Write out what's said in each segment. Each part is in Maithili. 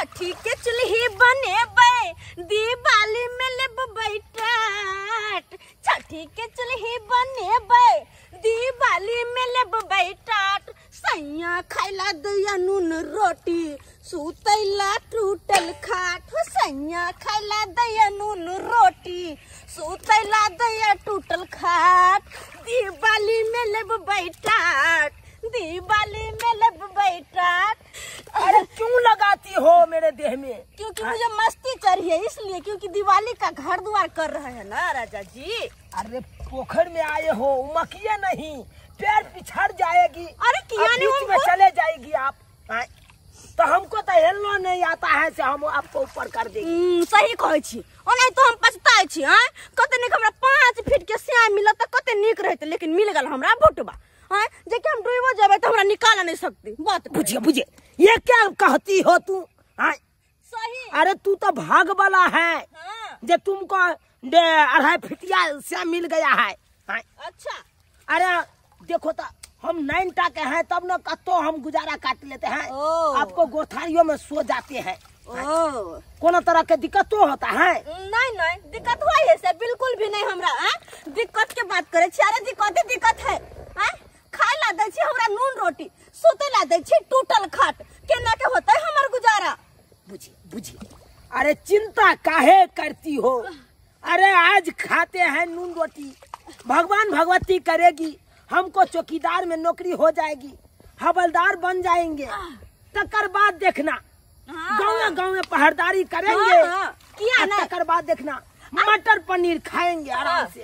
छठी के चूल्ही बनेबै दिवाली में लेब बैठाट, छठी के चूल्ही बनेबै दिवाली में लेब बैठाट। सैया खाइला दैया नून रोटी सुतैला टूटल खाट, सैया खाइला दैया नून रोटी सुतैला दैया टूटल खाट। दिवाली में लेब बैठाट, दिवाली में लेब बैठाट। अरे क्यों लगाती हो मेरे देह में? क्योंकि मुझे मस्ती चढ़ी है इसलिए, क्योंकि दिवाली का घर द्वार कर रहे हैं ना राजा जी। अरे पोखर में आए हो, उमकिए नहीं, पैर पिछड़ जाएगी। अरे किया नहीं, बीच में चले जाएगी आप। तो हमको तो हेलना नहीं आता है, से हम आपको ऊपर कर देंगे। सही कहै छी, ओना तो हम पछताए छी। हां कते नीक हमरा 5 फीट के श्याम मिलत त कते नीक रहते, लेकिन मिल गेल हमरा भुटबा। हां जे कि हम डूबो जेबै त हमरा निकाल नहीं सकती। बात बुझिए बुझिए, ये क्या कहती हो तू? हां सही। अरे तू तो भाग वाला है। हाँ। जे तुमको 2.5 फीटिया श्याम मिल गया है। हाँ। अच्छा। अरे देखो तो हम 9 टा के हैं, तब न कतो हम गुजारा काट लेते हैं। आपको गोथारियों में सो जाते हैं। कोनो तरह के दिक्कत तो होता है? नहीं नहीं, दिक्कत हुआ है से बिल्कुल भी नहीं हमरा। दिक्कत के बात करे छी? अरे दिक्कत ही दिक्कत है। खाए ला दै छी हमरा नून रोटी, सुते ला दै छी टूटल खाट, केना के होता है हमर गुजारा? बुझी बुझी, अरे चिंता काहे करती हो? अरे आज खाते हैं नून रोटी, भगवान भगवती करेगी हमको चौकीदार में नौकरी हो जाएगी, हवलदार बन जाएंगे, तकर बाद देखना गाँव गाँव में पहरदारी करेंगे। किया ना, तकर बाद देखना मटर पनीर खाएंगे आराम से।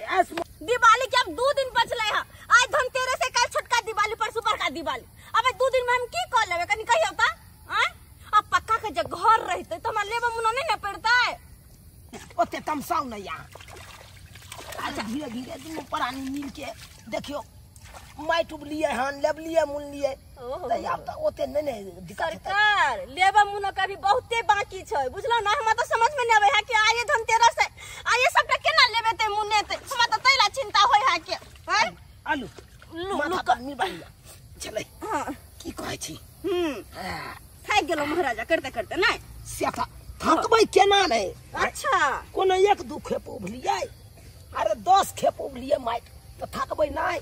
दिवाली के अब 2 दिन बचले है, आज धनतेरस से कल छोटका दिवाली, परसों बड़का दिवाली। अबे 2 दिन में हम की कर लेबे कनी कहियो त? अब पक्का के जे घर रहते तो हमरा लेबे मुना नहीं ना पड़ता है। ओते तमसाउ नहीं यहाँ। अच्छा धीरे धीरे दुनू प्राणी मिल के देखियो माटि उबलिए हन, लेबलिए मुनलिए, तो आब त ओते नहीं नहीं दिक्कत। सरकार लेबा मुना का भी बहुते बाकी छै, बुझलो ना? हमरा त समझ में नहीं आवे है कि आये धनतेरस है, आये सबटा केना लेबे ते मुने ते, हमरा त तैला चिंता होय है के। हैं आलू लू माथा पर मिलबा चले। हां की कहै छी? थाकि गेलो महाराजा करते करते नहीं से थकबै केना नहीं? अच्छा कोनो 1-2 खेप उबलिए, अरे 10 खेप उबलिए माटि तो थकबै नहीं।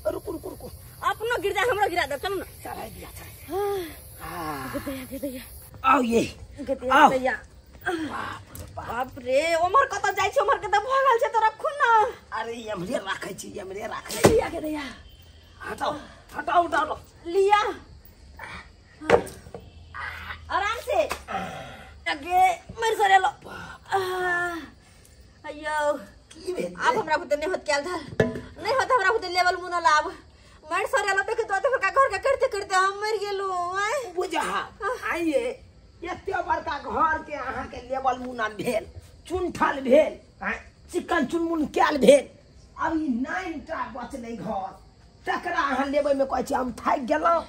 रुकु रुकु रुकु, अपनो गिर जाए हमरो गिरा दे, चलो ना। चढ़ाई दिया चढ़ाई। गदैया गदैया आओ ये गदैया गदैया। बाप रे, उमर कत जाय छै? उमर के त भऽ गेल छै त रखू ना। अरे एमरे राखै छी, एमरे राखै छी। गदैया गदैया हटाओ हटाओ हटाओ लिया आराम से आगे मर सरेलो। अयो की भेल? अब हमरा बुते नहीं होत कैल धर नहीं होत हमरा बुते लेवल मुना लाभ मर सरेलो। देख तो का घर के करते करते हम मर गेलु। बुझा आइए एते बड़का घर के अहाँ के लेवल मुना भेल, चुनठल भेल, चिकन चुनमुन कैल भेल, अब ई 9 टा बचलै घर, तकरा अहाँ लेबै में कहै छी हम थाकि गेलहुँ।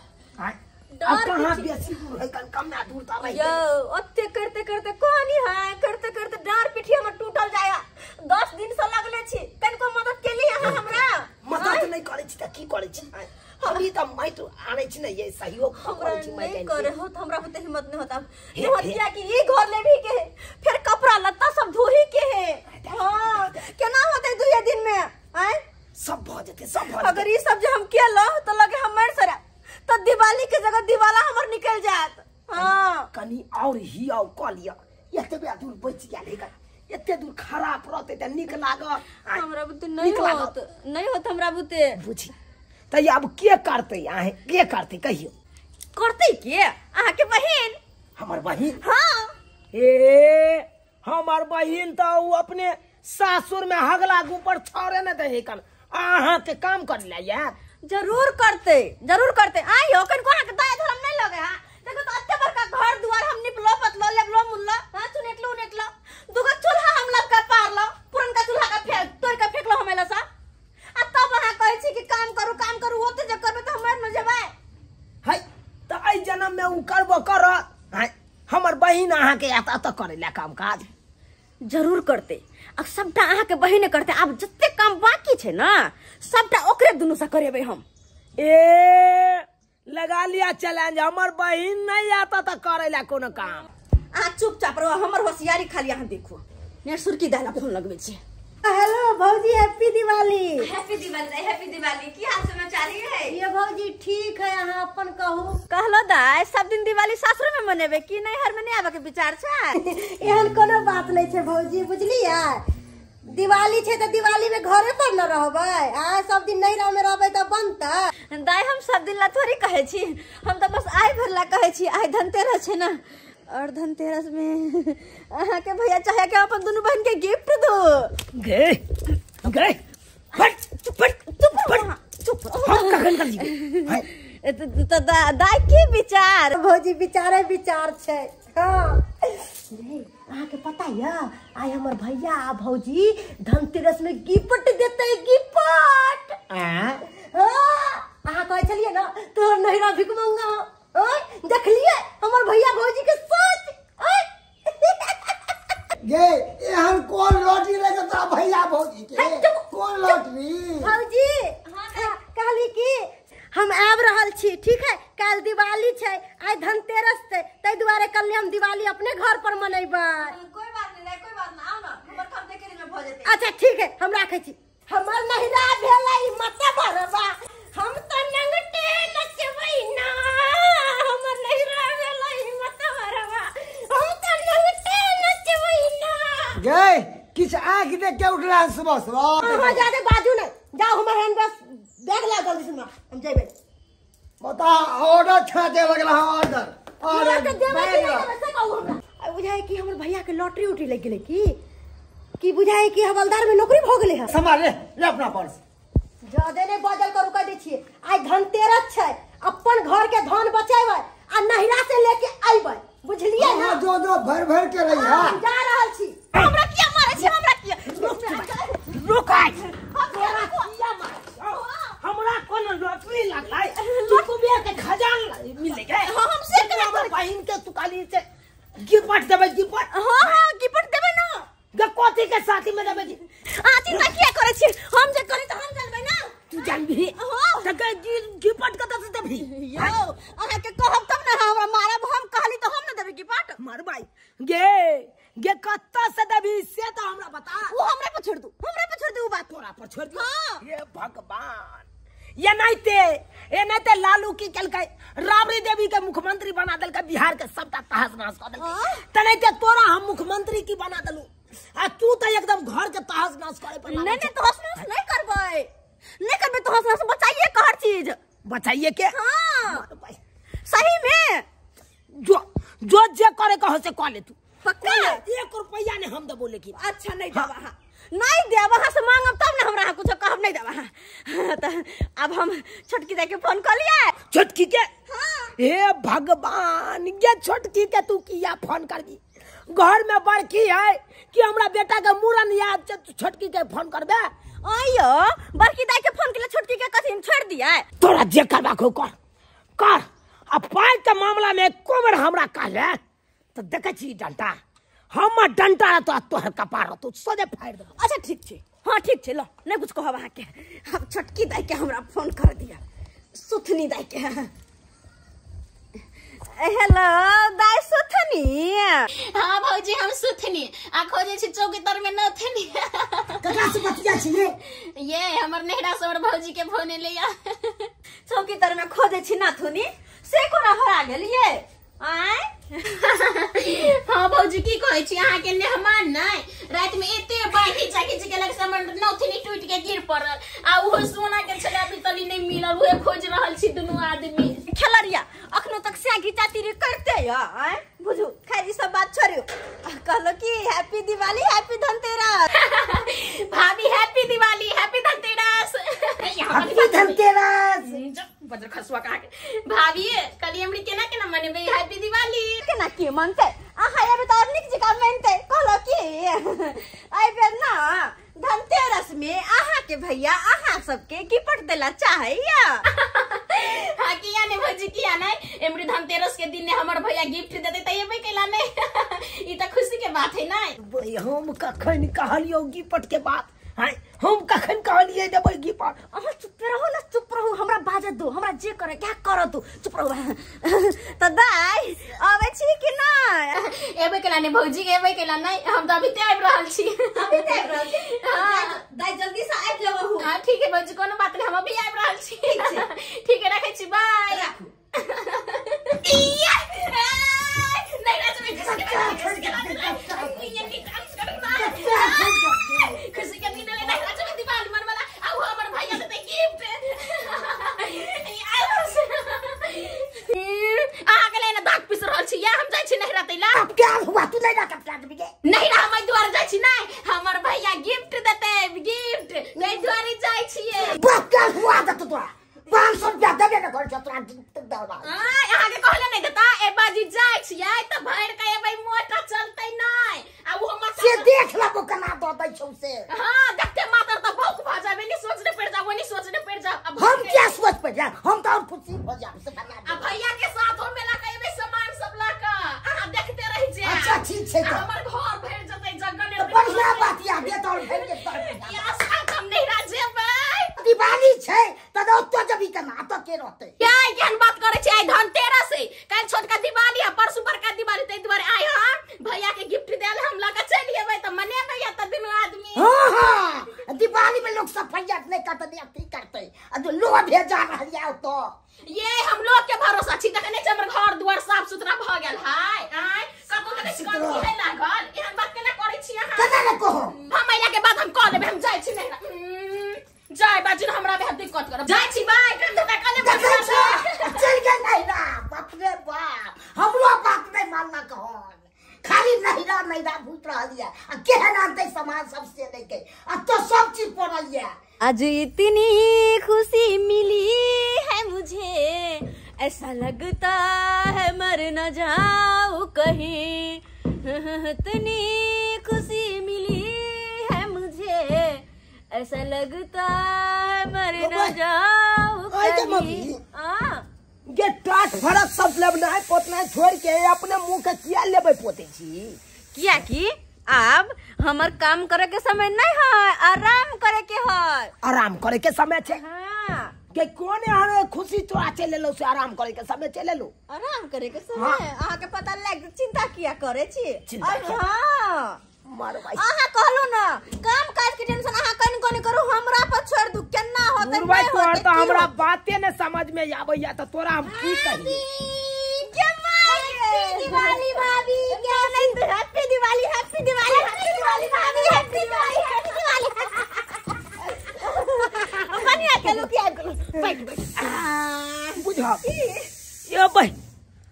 अब कहाँ बेसी दूर है, कन कम ना दूर त रहि यो ओते करते करते कोनी है, करते करते डार पिठी हमर टूटल जाया। 10 दिन से लगले छी, कनको मदद केली अहाँ हमरा? मदद नहीं करै छी त की करै छी? हम ई त माटि आनै छी ने, ये सहयोग करै छी माटि नहीं करे हो त हमरा होते हिम्मत नहीं होता। नहीं होत किया कि ई घर लेबी के है, फिर कपड़ा लत्ता सब धोही के है। हां केना होते 2 दिन में? आय सब भ जेतै, सब भ जेतै। अगर ई सब जे हम केलो त लगे हम मर सरा, त दिवाली के जगह दिवाला हमर निकल जात। हां कनी और ही आउ क लिया, एतबे दूर बचि गेल है, एते दूर खराब रहते त नीक लागत। हमरा बुते नहीं होत, नहीं होत हमरा बुते। बुझी त अब के करते आहे, के करते कहियो? करते के अहाँ के बहिन। हमर बहिन? हां। ए हमर बहिन त उ अपने सासुर में हगला गुपर छोड़े न दे कन, अहाँ के काम कर ला यार। जरूर करते, जरूर करते। आइयो कनको अहाँ के दया धर्म नहीं लगे। हां देखो तो अत्ते बड़का घर द्वार हम निपलो पतलो लेबलो मुल्लो, हां चुनेटलो उनेटलो, दुगो चूल्हा हम लग के पारलो, पुरनका चूल्हा का फेंक तोड़ के फेंकलो हमेला सा। आ तब अहाँ कहै छी कि काम करू काम करू, ओते जे करबे त हम मर न जेबै। है त एहि जन्म में उ करबो करत। है हमर बहिन अहाँ के एत एत करे ला काम काज जरूर करते। अब सबटा अहाँ के बहिने करते, आब जते काम बाकी छै ना सबटा ओकरे दुनू से करेबै हम। ए लगा लिया चैलेंज, हमर बहिन नहीं आता त करेला कोनो काम। अहाँ चुपचाप रहो, हमर होशियारी खाली अहाँ देखो। ने सुरकी दाला फोन लगबै छी। हेलो भौजी, happy Diwali. Happy Diwali, happy Diwali. की हाल समाचार है? ये भौजी ठीक है, अहाँ अपन कहू। कहलो दाय, सब दिन दिवाली सासुर में मनेबे की नैहर में नहीं आबे के विचार छै? एहन कोनो बात नहीं छै भौजी, बुझलियै? दिवाली छै त दिवाली में घरे पर न रहबै, आ सब दिन नैहरा में रहबै त बनतै। दाय हम सब दिन ला थोड़ी कहै छी, हम त बस आइ भर ला कहै छी। आइ धनतेरस छै ना, और धनतेरस में अहाँ के भैया चाहे के अपन दुनू बहन के गिफ्ट दो। गे गे फट फट चुप रहो, चुप रहो। हम कखन कर ली? तो दाय की विचार? भौजी विचारे विचार छै। हाँ अहाँ के पता या आइ हमर भैया आ भौजी धनतेरस में गिफ्ट देतै, गिफ्ट। हाँ अहाँ कहै छलियै ना तोहर नैहरा भिख मंगा, देखलियै हमर भैया भौजी के सोच। गे एहन कोन लॉटरी लगे तोरा भैया भौजी के? कोन लॉटरी? भौजी कहली कि हम आबि रहल छी, ठीक है? काल्हि दिवाली छै, आइ धनतेरस छै, ताहि दुआरे कल हम दिवाली अपने घर पर मनेबै। कोई बात नहीं, कोई बात नहीं, आओ ना हमर काम देखे दिन में भ जेतै। अच्छा ठीक है, हम राखै छी। हमर नहिरा भेलै मत भरबा, हम त नंगटे नचबै ना। हमर नहिरा भेलै मत भरबा, हम त नंगटे नचबै ना। गे किछ आँखि देख के उठला सुबह सुबह। अहाँ जादे बाजू नहीं, जाओ हमर हैंड बस बैग ला जल्दी से, हम जेबै। बता ऑर्डर छाटे लगला है, ऑर्डर ऑर्डर देबै कि नहीं देबै से कहू हमरा। बुझाय कि हमर भैया के लॉटरी उठी लग गेलै की बुझाय कि हवलदार में नौकरी भ गेलै है। संभाल ले, ले अपना पर्स। जादे नहीं बजल करू, कह दै छियै आइ धनतेरस छै, अपन घर के धन बचेबै आ नहिरा से लेके अइबै, बुझलियै ना? जो जो भर भर के रही है। हम जा रहल छी। हमरा किया मारै छी? हमरा किया? रुक आइ, तोरा किया मारै छी? हमरा कोन लॉटरी लागलै? तू कुबेर के खजाना मिल गए। हां हम से हमर बहिन के तू काली से गिफ्ट देबै, गिफ्ट। हां हां गिफ्ट देबै ना। गे कथी के साथी में देबै? अहाँ चिंता किया करै छी? हम जे करी त हम जानबै ना। तू जानबी? हां। त गे गिफ्ट कतऽ से देबही? यौ अहाँ के कहब तब ना हमरा मारब, हम कहली त हम ना देबै गिफ्ट। मारबै गे गे कतऽ से देबही से त हमरा बता। उ हमरा पर छोड़ दू, हमरा पर छोड़ दू उ बात। तोरा पर छोड़ दू? हां। हे भगवान, ये नहीं ते लालू की केलकै राबड़ी देवी के मुख्यमंत्री बना देलकै, बिहार के सबटा तहस नहस कऽ देलकै। त नहीं ते तोरा हम मुख्यमंत्री की बना देलू आ तू त एकदम घर के तहस नहस करे पर। नहीं नहीं तहस नहस नहीं करबै, नहीं करबै तहस नहस, बचाइए के हर चीज बचाइए के। हां सही में जो जो जे करे कहो से कह ले तू पक्का। एक रुपया नहीं हम देबो लेकिन। अच्छा नहीं देबा, हां नहीं देबा, अहाँ से मांगब तब ना हमरा अहाँ कुछ कहब, नहीं देबा। हाँ त अब हम छोटकी दाई के फोन कर लिए। छोटकी के? हाँ। हे भगवान, ये छोटकी के तू किया फोन कर दी? घर में बड़की है कि हमरा बेटा के मुड़न याद छै, तू छोटकी के फोन करबे? आइयो बड़की दाई के फोन केले, छोटकी के कथी हम छोड़ दिए? तोरा जे करबाक हो कर कर। आ पाइ के मामला में एको बेर हमरा कहले त देखै छी डंटा, हमर डंटा रहतो तोहर कपार रहतो, सोझे फाड़ि देबो। अच्छा ठीक छै, हाँ ठीक छै, लो नहीं कुछ कहब अहाँके। हम छोटकी दाई के हमरा फोन कर दिया, सुथनी दाई के। हेलो दाई सुथनी? हाँ भौजी हम सुथनी, आ खोजे छी चौकी तर में नथनी। ककरा से बतिया छी रे? ये हमर नहिरा से हमर भौजी के फोन एलै। चौकी तर में खोजे छी नथुनी से कोना हरा गेल ये? आय हाँ भौजी की कहै छी, अहाँ के मेहमान नहीं रात में एते बाही चाकी के लग से हमर नथुनी टूट के गिर पड़ल आ उहो सोना के छला तली नहीं मिलल, उहे खोज रहल छी दुनू आदमी। खेलरिया अखनो तक से घिचा तीरी करते या? आय बुझू, खैर ई सब बात छोड़ियो। कहलो कि हैप्पी दिवाली हैप्पी धनतेरस। भाभी happy Diwali happy Dhanteras. Happy Dhanteras. बजर खसुआ कहा के भाभी कली हमरी केना केना मनेबै हैप्पी दिवाली? केना की मनतै? अहाँ एबै त और नीक जकाँ मनतै। कहलो कि एहि बेर ना धनतेरस में अहाँ के भैया अहाँ सबके गिफ्ट देला चाहैया। हाँ किया नहीं भौजी किया नहीं, एमरी धनतेरस के दिन ने हमर भैया गिफ्ट देते त एबै कैला नहीं? ई त खुशी के बात है नहीं। हम कखन कहलियौ गिफ्ट के बात? हां हम कखन कहलिए देबै गिफ्ट? अहाँ चुप रहो ना, चुप रहो, हमरा बाजत दो, हमरा जे करे क्या कर दो, चुप रहो। त दाई आबै छी कि नै? एबै केला नै भौजी, एबै केला नै, हम त अभी ते आबि रहल छी। अभी ते आबि रहल छी? दाई जल्दी से आबि जाउ। हां ठीक है भौजी, कोनो बात नै, हम अभी आबि रहल छी। ठीक है, रखै छी, बाय। राखू। नहीं राजू, खुशी के दिन नहीं राजू, दिवाली मनवाला आ हमर भैया देते गिफ्ट। अहाँ के लेना दाग पिस रहल छी, या हम जाइ छी नहिरा तैला। अब क्या हुआ तू नहीं रखब क्या के? नहीं रहा, हम दुआरे जाइ छी नहीं, हमर भैया गिफ्ट देते, गिफ्ट नहीं दुआरे जाइ छिए। बाप क्या हुआ त तोरा 500 रुपया देबे न कर तोरा गिफ्ट दौड़ा। अहाँ के कहले नहीं देता, ए बाजी जाइ छियै त भर के एबै, मोटा चलतै नै आ वो माथा से देख लेबो केना द दै छौ से। हां देखते मातर त भौक भ जाबे, नी सोचने पड़ जाबो, नी सोचने पड़ जाब। अब हम क्या सोच पड़ जाब, हम त और खुशी भ जाब से बना। आ भैया के साथ हो मेला के एबै सामान सब ल के अहाँ देखते रहि जाय। अच्छा ठीक छै, त हमर घर भरि जतै जगल। बढ़िया बात या दे त और भरि के या साथ हम नहीं राजेबै। दिवाली छै त ओतो जबी केना त के रहतै? क्या केहन बात करै छै? आइ धनतेरस है, काल्हि छोटका दिवाली है, परसू बड़का दिवाली, तै दुआरे आइ हम भैया के गिफ्ट देल हम लऽ के चलि एबै त मनेबै त दुनू आदमी। हां हां दिवाली में लोग सफैया नहीं करतै, अथी करतै आ जो लोग भेजा रहल या तो ये हम लोग के भरोसा छी। देखै नै छै हमर घर दुआर साफ सुथरा भ गेल है? आइ कतौ देखै छी गंदगी है लागल? एहन बात केना करै छी अहाँ? केना ने कहू, हम अइला के बाद हम कह लेबै, हम जाइ छी नहीं जाय बाजू, हमरा बेहद दिक्कत करब, जाइ छी बाय। काम धंधा कर लेबै, चल गेल नहिरा। बाप रे बाप, हमरो बात नहीं मानना कहन, खाली नहिरा नहिरा भूत रहल या आ केहन आनतै सामान सब से नहीं के, आ तो सब चीज पड़ल या। आज इतनी खुशी मिली है मुझे, ऐसा लगता है मर न जाऊं कहीं। इतनी खुशी मिली है मुझे, ऐसा लगता है मर न जाऊं कहीं। गे टाट फरक सब लेबनाइ पोतनाइ छोड़ के अपने मुंह के किया लेबै पोते छी? किया कि अब हमर काम करे के समय नहीं है, आराम करे के है। आराम करे के समय छे? हाँ। के कोन एहन खुशी तोरा चलि एलौ से आराम करे के समय चलि एलौ? आराम करे के समय अहाँ के पता लाग, चिंता किया करे छी? हां मारबाई अहाँ कहलो ना काम काज के टेंशन अहाँ कन कोन करू, हमरा पर छोड़ दू, केना होतै नहीं होतै। तो हमरा बाते ने समझ में आबैया त तोरा हम की कहियै? हैप्पी दिवाली भाभी। क्या नहीं, happy Diwali, happy Diwali, happy Diwali भाभी, हैप्पी दिवाली, हैप्पी दिवाली। बनिया के लोग आबि गेलो, बैठ बैठ बुझा ये भाई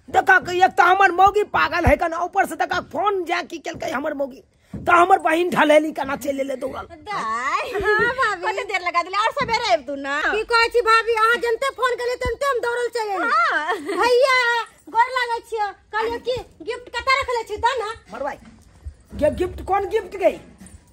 देखा के एक त हमर मौगी पागल है कना, ऊपर से देखा फोन जा की केलकै हमर मौगी, त हमर बहिन ढलेली कना चलि एलै दौड़ल। दाई हां भाभी कते देर लगा देले, और सबेरे आबि तू ना। की कहै छी भाभी, अहाँ जनते फोन केलियै तनते हम दौड़ल चलि एली। हां भैया गोर लागै छियै, कहलियै कि गिफ्ट कतऽ रखले छी द ना। मरवाई के गिफ्ट? कोन गिफ्ट गई?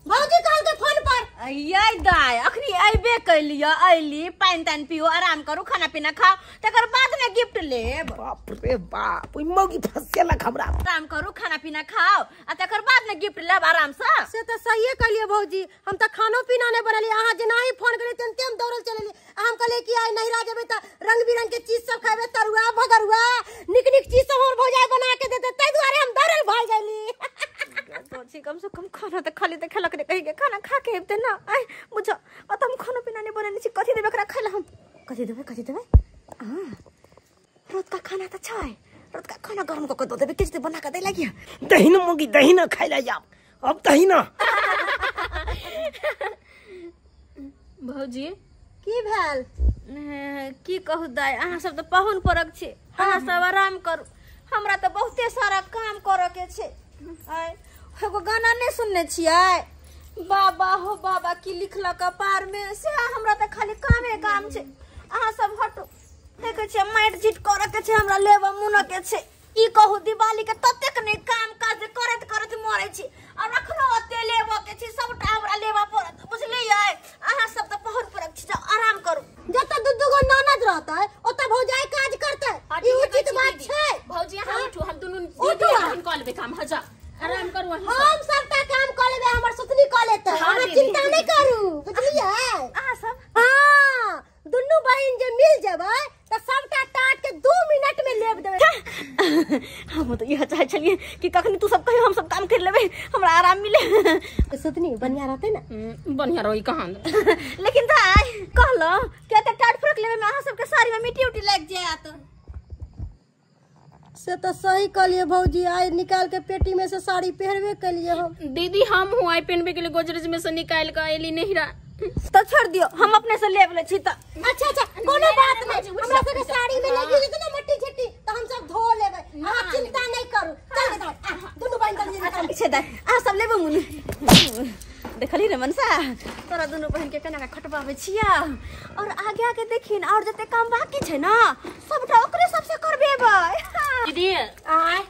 भौजी कहलकै फोन पर। अयै दाई अखनी अइबे कैलियै, अइली पानि तानि पियो, आराम करू, खाना पीना खाओ, तकर बाद ने गिफ्ट लेब। बाप रे बाप, ई मौगी फसेलक हमरा। आराम करू, खाना पीना खाओ आ तकर बाद ने गिफ्ट लेब आराम से। से त सहिए कहलियै भौजी, हम त खानो पीना नहीं बनेलियै, अहाँ जेनाही फोन केलियै तेनते हम दौड़ल चलि एलियै। हम कहलियै कि आइ नहिरा जेबै त रंग बिरंग के चीज सब खेबै, तरुआ भगरुआ निक निक चीज सब हमर भौजाई बना के देतै, ताहि दुआरे हम दौड़ल भागि गेली। सोची कम से कम खाना त खाली त खेलक ने, कहि के खाना खा के अबिते ना। आइ बुझ अत हम खाना पीना नहीं बनेने छी, कथी देबै एकरा खाइ ला हम? कथी देबै, कथी देबै? हां रात का खाना त छै, रात का खाना गरम क के दऽ देबै, किछु बना के दै लागिया। दहिना मौगी दहिना खाइ ला जाब अब दहिना। भौजी की भेल? की कहू दाई, अहाँ सब त पाहुन परक छी, अहाँ सब आराम करू, हमरा त बहुते सारा काम करऽ के छै। आइ एगो गाना नहीं सुनने छियै, बाबा हो बाबा की लिखलक कपार में, से हमरा त खाली कामे काम छै। अहाँ सब हटू, देखै छियै माटि झीट करऽ के छै, हमरा लेबऽ मुनऽ के छै। की कहू दिवाली के ततेक नहि काम काज करैत करैत मरै छी, और अखनो ओते लेबऽ के छै, सबटा हमरा लेबऽ पड़त, बुझलियै? अहाँ सब त पाहुन परक छी, जाउ आराम करू। जतऽ दू दू गो ननद रहतै ओतऽ भौजाई काज करतै, ई उचित बात छै। भौजी अहाँ उठू, हम दुनू दीदी बहिन कऽ लेबै काम। हँ जाउ। आराम करू हम सबटा काम क लेबै हमर सुतनी क लेतै अहाँ चिंता नहीं करू बुझलियै अहाँ सब हां दुनू बहिन जे मिल जेबै त सबटा टाट के 2 मिनट में लेब देबै हम तो यह चाहे छलिए कि कखनी तू सब कहियो हम सब काम कर लेबै हमरा आराम मिले सुतनी बढ़िया रहते ना बढ़िया रही कहां लेकिन दाई कहलो कि एते टाट फरक लेबै में अहाँ सबके साड़ी में मिट्टी उटी लागि जायत से तो सही कहलिए भौजी आइ निकाल के पेटी में से साड़ी पहनबे कलिए हम दीदी हम हूं आइ पहनबे के लिए गोदरेज में से निकाल के एली नहीं रहा तो छोड़ दियो हम अपने से लेब ले छी त अच्छा अच्छा कोनो बात नहीं हमरा सबके साड़ी में लगी जेतै ना मट्टी झट्टी त हम सब धो लेबै अहाँ चिंता नहीं करू चल दाई दुनू बहिन चल अच्छा पीछे दाई अहाँ सब लेबो मुन देखली रे मनसा तोरा दुनू बहिन के केना के खटबाबै छिया और आगे आगे देखिन और जते काम बाकी छै ना सबटा ओकरे सबसे करबेबै दीदी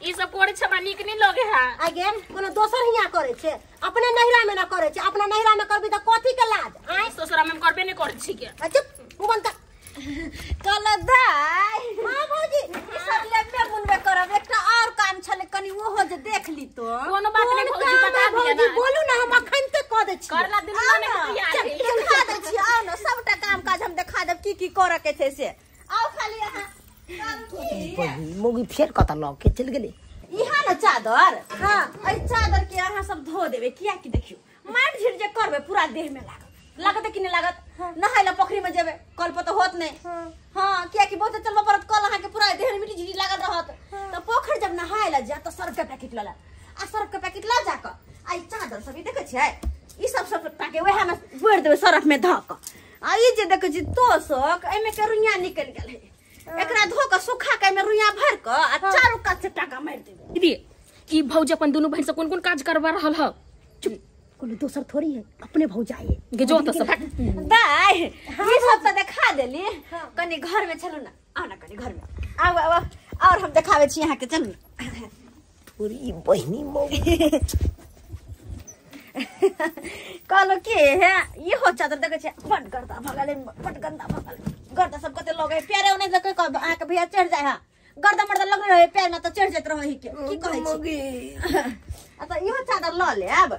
ई सब करे छै हमरा नीक नहीं लगे है आगे कोनो दोसर हिया करे छै अपने नहिरा में ना करे छै अपना नहिरा में करबी त कथी के लाज आय ससुरा में करबे नहीं करे छी के अच्छा उ बंद कर कल दाई हां भौजी ई सब लेबे मुनबे करब एकटा और काम छले कनी ओहो जे देख ली तो कोनो बात नहीं भौजी बता दिया भौजी बोलू ना हम अखन ते क दे छी करला दिन ने तैयार है देखा दे छी आओ ना सबटा काम काज हम देखा देब की की करे के छै से आओ खाली अहाँ मोगी फेर कत ल के चल गेली इहा ना चादर हां एई चादर के अहाँ सब धो देबे किया कि देखियो माट झिर जे करबे पूरा देह में लागत लागत कि नहीं लागत नहाय ला पोखरी में जेबे कल पर तो होत नहीं हां किया कि बहुत चलबा पड़त कल अहाँ के पूरा देह में मिट्टी झिझी लागल रहत त पोखर जब नहाय ला जा त सर्फ के पैकेट ल ला आ सर्फ के पैकेट ल जा क आ ई चादर सब ई देखै छियै ई सब सब टाके वएह में बोर देबे सर्फ में ध क आ ई जे देखै छी तोसक एमे के रुइया निकल गेल है एकरा धो क सुखा के एमे रुइया भर क आ चारू कात से टाका मारि देबे दीदी ई भौजी अपन दुनू बहिन से कोन कोन काज करवा रहल ह चुप कोनो दोसर थोड़ी है अपने भौजाई है गे जो त सब दाई ई सब त देखा देली कनी घर में चलू ना आओ ना कनी घर में आओ आओ और हम देखावे छी अहाँ के चलू ना पूरी बहिनी मौगी कहलो के है ये हो चादर देखै छै बड गर्दा भऽ गेलै बड गंदा भऽ गेलै गर्दा सब कते लगे प्यारे ओने लगे अहाँ के भैया चढ़ जाय हा गर्दा मर्दा लगले रहे पैर में त चढ़ जाइत रहे के की कहै छी आ त इहो चादर ल लेब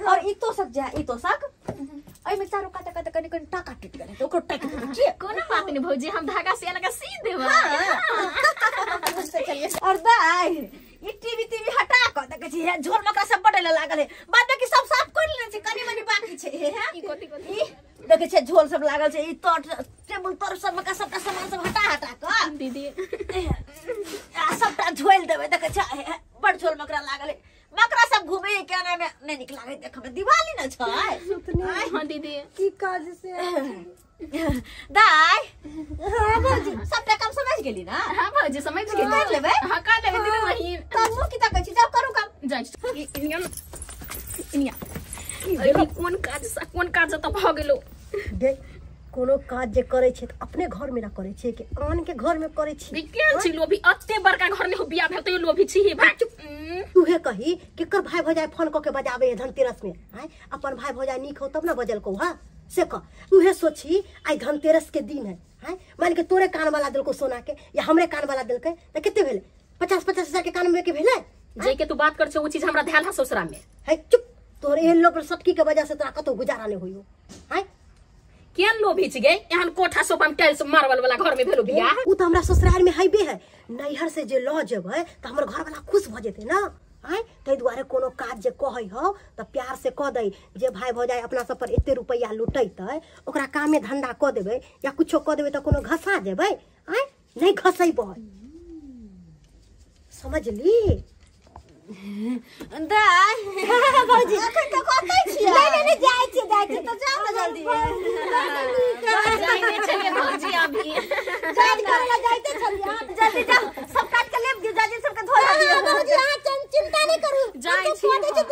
और ई तोसक जे ई तोसक एहि में चारू काते काते कनी कनी टाका टूट गेलै त ओकरो टाक देबै की कोनो बात नहीं भौजी हम धागा से अलग सी देबै और दाई ई टीवी टीवी हटा क देखै छी हे झोल मकरा सब बटैला लागल है बाद बाकी सब साफ कर लेने छी कनी मनी बाकी छै हे ई कथी कथी ई देखै छै झोल सब लागल छै ई तर टेबुल तर सब मका सबटा सामान सब हटा हटा क दीदी आ सबटा झोल देबै देखै छै बड़ झोल मकरा लागल है मकरा सब घूमे के आने में नहीं निक लागे देख में दिवाली न छै हां दीदी की काज से दाई हां भौजी सबटा काम समझ गेली ना हां भौजी समझ गेली कर लेबै हां कर लेबै दीदी बहिन त मुँह की तकै छी जाउ करू काम जाइ छी इनिया इनिया अरे कोन काज से कोन काज त भ गेलो दे कोनो काज जे करे छै त अपने घर में ना करे छै कि आन के घर में करे छै केहन छी लोभी अते बड़का घर नहीं हो बियाह भेल तैयो लोभी छी हे भाग तूहे कही केकर भाई भौजाई फोन क के बजाबे है धनतेरस में आय अपन भाई भौजाई नीक हो तब ना बजलको हां से कह तूहे सोची आई धनतेरस के दिन है आय मान के तोरे कान वाला देलको सोना के या हमरे कान वाला देलकै त कते भेलै 50-50 हजार के कान में के भेलै जे के तू बात कर छे ओ चीज हमरा ध्यान है ससुरा में है चुप तोरे एहन लोग सटकी के वजह से तोरा कतौ गुजारा नहीं होइयो आय केहन लोभी छी गे एहन कोठा सोफा में टाइल्स मार्बल वाला घर में भेलो बियाह उ त हमरा ससुराल में हैबे है नैहर से जे ल जेबै त हमर घर वाला खुश भ जेतै ना आय तै दुआरे कोनो काज जे कहै हौ त प्यार से कह दै जे भाई भौजाई अपना सब पर एते रुपैया लुटैतै ओकरा कामे धंधा क देबै या कुछो क देबै त कोनो घसा जेबै आय नहीं घसैबै समझली दाई भौजी अखन त कतै छियै नहीं नहीं नहीं जाइ छी जाइ छी त जाउ ना जल्दी जाइते छलियै भौजी अभी काज करे ला जाइते छलियै जल्दी जाउ सब काट के लेब दियौ जाजिम सबके धो दियौ भौजी अहाँ चिंता नहीं करू जाइ छी जाउ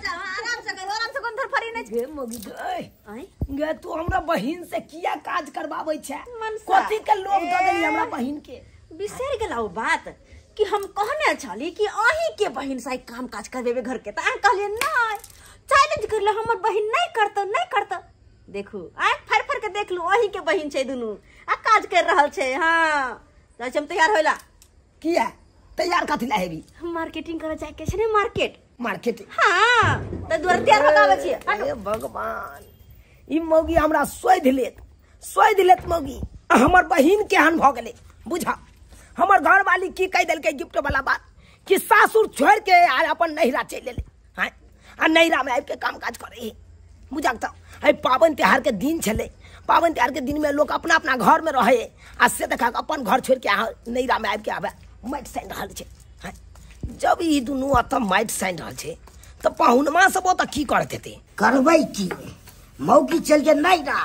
जाउ आराम से करू आराम से कोन धरफड़ी नहीं गे मोगी गे आय गे तू हमरा बहिन से किया काज करबाबै छै मनसा। कथी के लोभ द देली हमरा बहिन के बिसरि गेला ओ बात कि हम कहने छली कि अहीं के बहिन से काम काज करबेबे घर के त अहाँ कहलियै नहीं चैलेंज करले हमर बहिन नहीं करतो नहीं करतो देखू आँख फाड़ फाड़ के देख लू अहीं के बहिन छै दुनू आ काज कर रहल छै। हाँ जाइ छी हम तैयार होइला। किया तैयार कथी ला हेबी? मार्केटिंग करे जाय के छै ने, मार्केट। मार्केट। हां त दुआरे तैयार भऽ के आबै छियै। हे भगवान, ई मौगी हमरा सोधि लेत, सोधि लेत मौगी। हमर बहिन केहन भऽ गेलै बुझा। हमर घरवाली की कहि देलकै गिफ्ट वाला बात कि सासुर छोड़ के आ अपन नैहरा चलि एलै। हाँ, आ नैहरा में आबि के काम काज करे बुझा। तऽ एहि पाबनि त्योहार के दिन छलै, पाबनि त्योहार के दिन में लोक अपना अपना घर में रहे आ से देखा अपन घर छोड़ के अहाँ नैहरा में आबि के आबे माटि सानि रहल छै। हाँ, जब ई दुनू एतऽ माटि सानि रहल छै तऽ पाहुनमा सब ओतऽ की करैत हेतै? करबै की, मौगी चलि गेल नैहरा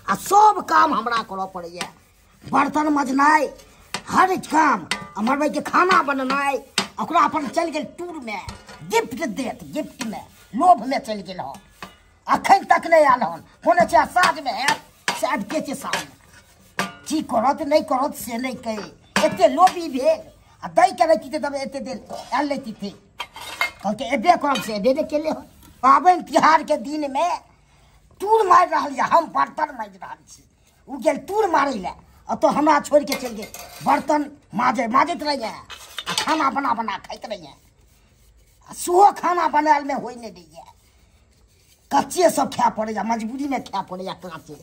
आ सब काम हमरा करऽ पड़ैया। बर्तन मजनाइ, हर काम, हमर भाई के खाना बनेनाइ। ओकरा अपन चलि गेल टूर में, गिफ्ट देत, गिफ्ट में लोभ में चलि गेल हन, अखन तक नहि आयल हन। कोने छै साँझ में आयत से आबिते छै साँझ। की करत नहि करत से नहि कही, एते लोभी भेल आ दै के रहिती तब एते देर आयल रहिती। कहलकै एबे करब से एबे नहि केले हन। पाबनि तिहार के दिन में टूर मारि रहल यऽ, हम बर्तन माजि रहल छी। ओ गेल टूर मारै लए, ओतऽ हमरा छोड़ि के चलि गेल। बर्तन माजे माजैत रहिए आ खाना बना बना खाइत रहिए। आ सेहो खाना बनायल में होइ नहि दैए, कच्चे सब खाय पड़ैया, मजबूरी में खाय पड़ैया काँचे।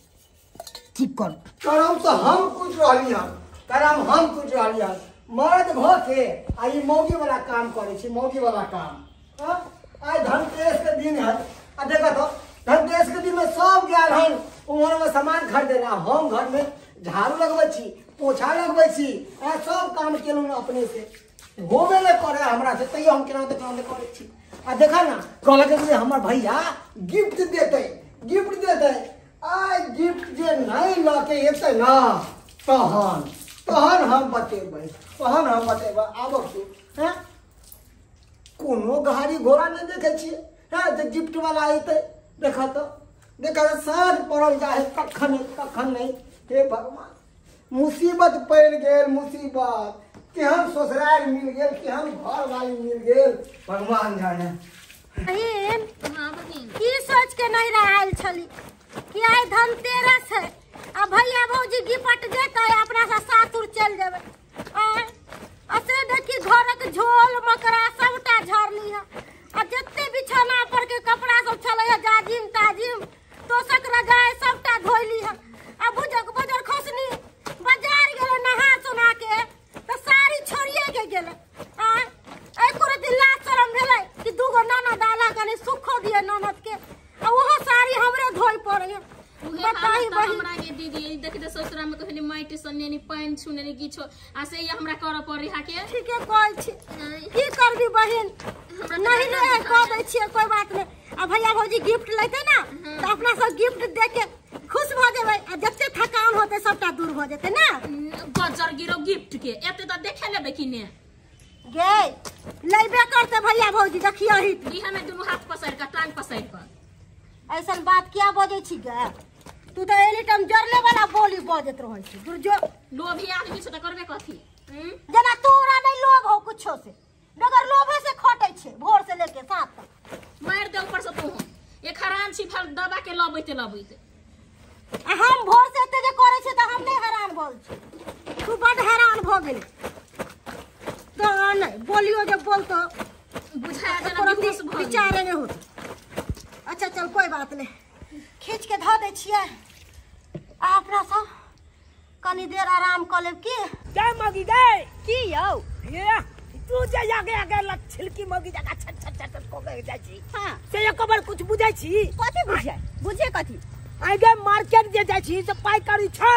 की करू? करम तऽ हम कुछ रहली हन, करम हम कुछ रहली हन। मर्द भऽ के आ ई मौगी वाला काम करै छी, मौगी वाला काम। आइ धनतेरस के दिन है आ देखत हो धनतेरस के दिन में सब गेल हन उम्हर में सामान खरीदे ला, हम घर में झाड़ू लगबै छी, पोछा लगबै छी, सब काम केलहुँ अपने से। होबे नहि करे हमरा से, तैयो हम केना केना करै छी। आ देखा ना कहलक जे हमर भैया गिफ्ट देतै, गिफ्ट देतै। आइ गिफ्ट जे नहि लऽ के एतै ना तहन तहन हम बतेबै, तहन हम बतेबै। आबक तू हैं कोनो गाड़ी घोड़ा नहि देखै छियै हैं जे गिफ्ट वाला एतै। देखा तो देखा तो साँझ पड़ल जाइ है कखन कखन नहीं। हे भगवान, मुसीबत पड़ि गेल, मुसीबत। केहन ससुराल मिल गेल, केहन घरवाली मिल गेल, भगवान जाने। बहिन, की सोच के नैहरा आयल छली कि आइ धनतेरस है आ भैया भौजी गिफ्ट देतै अपना से सासुर चलि जेबै। आ से देखी घरक झोल मकड़ा सबटा झरली है आ जते बिछौना पर के कपड़ा सब छलै है जाजिम ताजिम तोसक रजाइ सबटा धोइली है। आ बुझक बजर खसनी बाजार गेलै नहा सोना के तऽ साड़ी छोड़िए के गेलै। आ एको रति लाज शरम भेलै कि दूगो ननद आला कनि सुखो दिए ननद के, आ ओहो साड़ी हमरे धोइ पड़ैया। बताई हमरा के दीदी देखते ससुरा में कहने माटि सन्ने नि पानि छुने नि किछो आ से ये हमरा करऽ पड़ै हा के। ठीके कहै छी, की करबी बहिन, नहीं नहीं कह दै छियै कोई बात नहीं। आ भैया भौजी गिफ्ट लेतै ना तऽ अपना सब गिफ्ट दे के खुश भऽ जेबै आ जते थकान होतै सबटा दूर भऽ जेतै ना। गजर गिरो गिफ्ट के एते तऽ देखे लेबै कि ने गे लेबे करतै भैया भौजी। देखियो ही दी हमें दुनू हाथ पसारि कऽ टांग पसारि कऽ। ऐसन बात किया बजै छी गे? तू तऽ एनी टाइम जरले वाला बोली बजैत रहै छी। दुर्जो लोभी आदमी छै तऽ करबे कथी? जेना तोरा नहि लोभ हो कुछो से, बगैर लोभे से खटै छै भोर से लेके सात तक। मारि दे ऊपर से तू, एक हरान छी फल दबा के लबैते लबैते। आ हम भोर से एते जे करै छी तऽ हम नहि हैरान भऽ छी, तू बड हैरान भऽ गेली। तऽ नहि बोलियो जे बोलतो बुझा जेना बेहोश भऽ विचारे नहि होत। अच्छा चल कोई बात नहीं, खींच के धऽ दै छियै आ अपना सब कनी देर आराम कऽ लेब। की गै मौगी गै की यौ? ये तू जे आगे आगे लग छिलकी मौगी जका छट छट छट कऽ के जाइ छी। हां से एको बार कुछ बुझै छी? कथी बुझै? बुझे कथी? आइ गे मार्केट जे जाइ छी से पाइ करी छौ।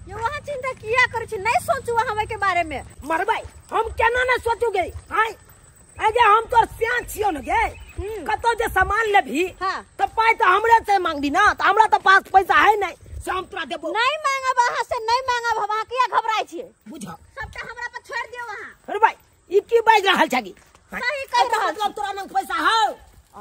यौ अहाँ चिंता किया करै छी? नहीं सोचू अहाँ ओहि के बारे में। मरबै हम केना ने सोचू गे? आइ आइ गे हम तोर सियान छियौ ने गे, कतौ जे सामान लेबही तऽ पाइ तऽ हमरे से मांगबी ना, तऽ हमरा तऽ पास पैसा है नहीं से हम तोरा देबो। नहीं मांगब अहाँ से, नहीं मांगब हम। अहाँ किया घबराइ छियै? बुझ सबटा हमरा पर छोड़ि दियौ अहाँ। अरे भाई ई की बाजि रहल छगी? सही कहि रहल मतलब तोरा लग पैसा हौ?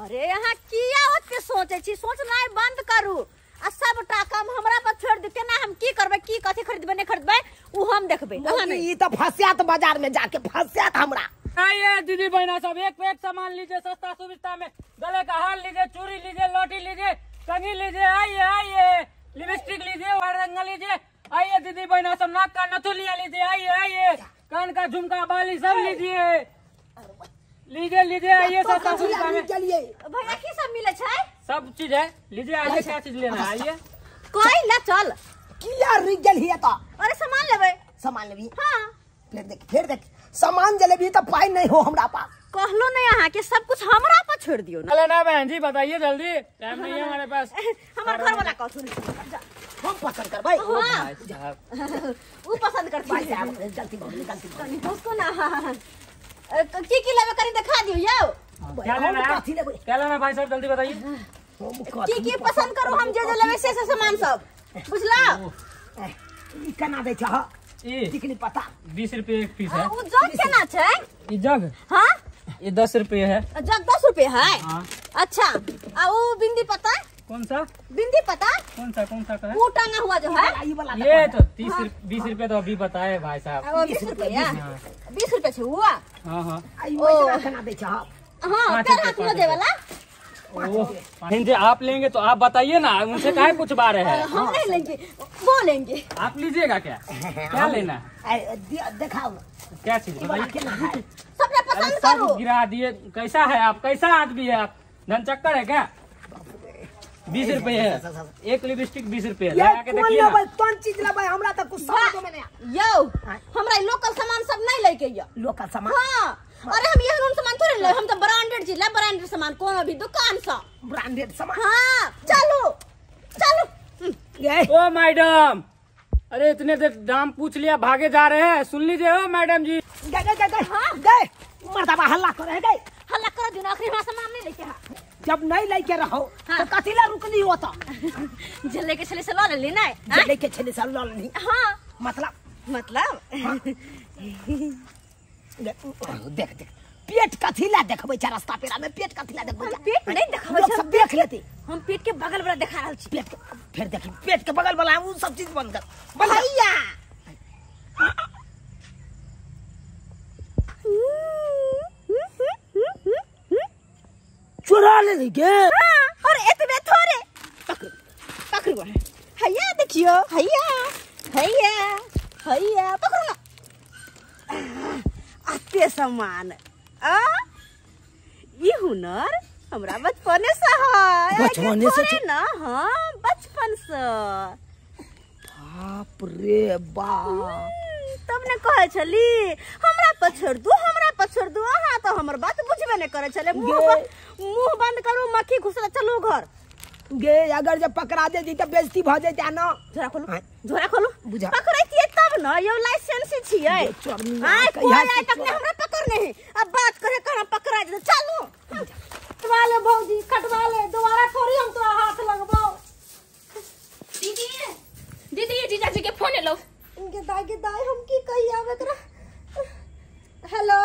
अरे अहाँ किया ओते सोचै छी? सोचनाइ बंद करू आ सबटा काम हमरा पर छोड़ि दियौ। केना हम की करबै, की कथी खरीदबै नहीं खरीदबै उ हम देखबै। अहाँ नहीं। ई तऽ फस्यात बाजार में जाके फस्यात हमरा। आइए दीदी बहना सब, एक पे एक सामान लीजिए सस्ता सुविस्ता में। गले का हार लीजिए, चूड़ी लीजिए, लौटी लीजिए, कंघी लीजिए, आइए आइए, लिपस्टिक लीजिए, रंग लीजिए, आइए दीदी बहना सब, नाक का नथुलिया लीजिए, आइए आइए, कान का झुमका बाली सब लीजिए। लीजिए लीजिए आइए, सस्ता सुविधा में। भैया की सब मिले छै? सब चीज है, लीजिए आइए, क्या चीज लेना है आइए। कोई ला चल किया रुक गेल हिया त? अरे सामान लेबै। सामान लेबी? हां। फिर देख, फिर देख, सामान जलेबी त पाई नहीं हो हमरा पास। कहलो नहीं अहाँ के सब कुछ हमरा पर छोड़ दियो ना। लेना बहन जी बताइए जल्दी, टाइम नहीं है हमारे पास। हमर घर वाला कहथुन हम पसंद करबै। हां उ पसंद करथि भाई साहब, गलती भऽ गेल, गलती भऽ गेल। उसको ना की की लेबै कनी देखा दियो यौ। क्या लेना है? क्या लेना भाई साहब जल्दी बताइए। की की पसंद करू हम, जे जे लेबै से सामान सब, बुझला? ई केना दै छह? ई टिकली पता 20 रुपए एक पीस है। उ जग केना छै? ई जग? हां ये 10 रुपए है। जग 10 रुपए है? हां। अच्छा आ उ बिंदी पता? कौन सा बिंदी पता? कौन सा कौन सा का है? वो टांगा हुआ जो है ये तो 30 20 रुपए तो अभी बताए भाई साहब। 20 रुपए? 20 रुपए छे हुआ। हां हां। आई मजरा केना दै छह? हां पैर हाथ में दे वाला। बहन जी आप लेंगे तो आप बताइए ना, उनसे काहे पूछवा रहे हैं? हम नहीं लेंगे, वो लेंगे। आप लीजिएगा क्या? क्या लेना है दिखाओ, क्या चीज बताइए? सबने पसंद करो। गिरा दिए। कैसा है आप, कैसा आदमी है आप, धन चक्कर है क्या? 20 रुपए है एक लिपस्टिक, 20 रुपए है। देखिए कौन चीज लेबै हमरा त कुछ समझ में नहीं यौ। हमरा लोकल सामान सब नहीं लेके यौ। लोकल सामान? हां। अरे हम एहन सामान थोड़े ले, हम तो ब्रांडेड चीज ले, ब्रांडेड सामान कोनो भी दुकान से ब्रांडेड सामान। हां चलो चलो। ओ मैडम, अरे इतने देर दाम पूछ लिया, भागे जा रहे हैं। सुन लीजिए ओ मैडम जी। गए गए गए हां गए, मर्दबा हल्ला करे गए, हल्ला कर दियो ना, आखिरी हमरा सामान नहीं लेके। हां जब नहीं लेके रहो तो कथी ला रुकली हो? तो जे लेके छले से ल लेली नै, जे लेके छले से ल लेली। हां मतलब मतलब देख देख पेट कथी ला देखबै छै रास्ता पेरा में, पेट कथी ला देखबै छै? पेट नहीं देखबै छै, सब देख लेते। हम पेट के बगल वाला देखा रहल छी। पेट के फिर देखी, पेट के बगल वाला उ सब चीज बंद कर भैया। चुरा ले गे। हां और एतबे थोड़े पकड़ू पकड़ू। हैया देखियो, हैया हैया हैया पकड़ू ना आते सामान। आ ई हुनर हमरा बचपने से है। बचपने से ना? हां बचपन से। बाप रे बाप, तब ने कहै छली हमरा पर छोड़ दू, हमरा पर छोड़ दू। अहाँ तो हमर बात बुझबे नहीं करे छले। मुंह बंद करू, मक्खी घुसल, चलू घर गे। अगर जब पकड़ा दे दी त बेइज्जती भ जैते ना। झोरा खोलू, झोरा खोलू, बुझा पकड़ैतियै तब न यौ, लाइसेंस छियै। आय कोई आइ तक ने हमरा पकड़ने है, अब बात करे कहाँ पकड़ा जेतै। चलू कटवा ले भौजी, कटवा ले, दोबारा थोड़ी हम तोरा हाथ लगबौ। दीदी दीदी जीजाजी के फोन एलो। इनके दाई के दाई हम की कही आब एकरा। हेलो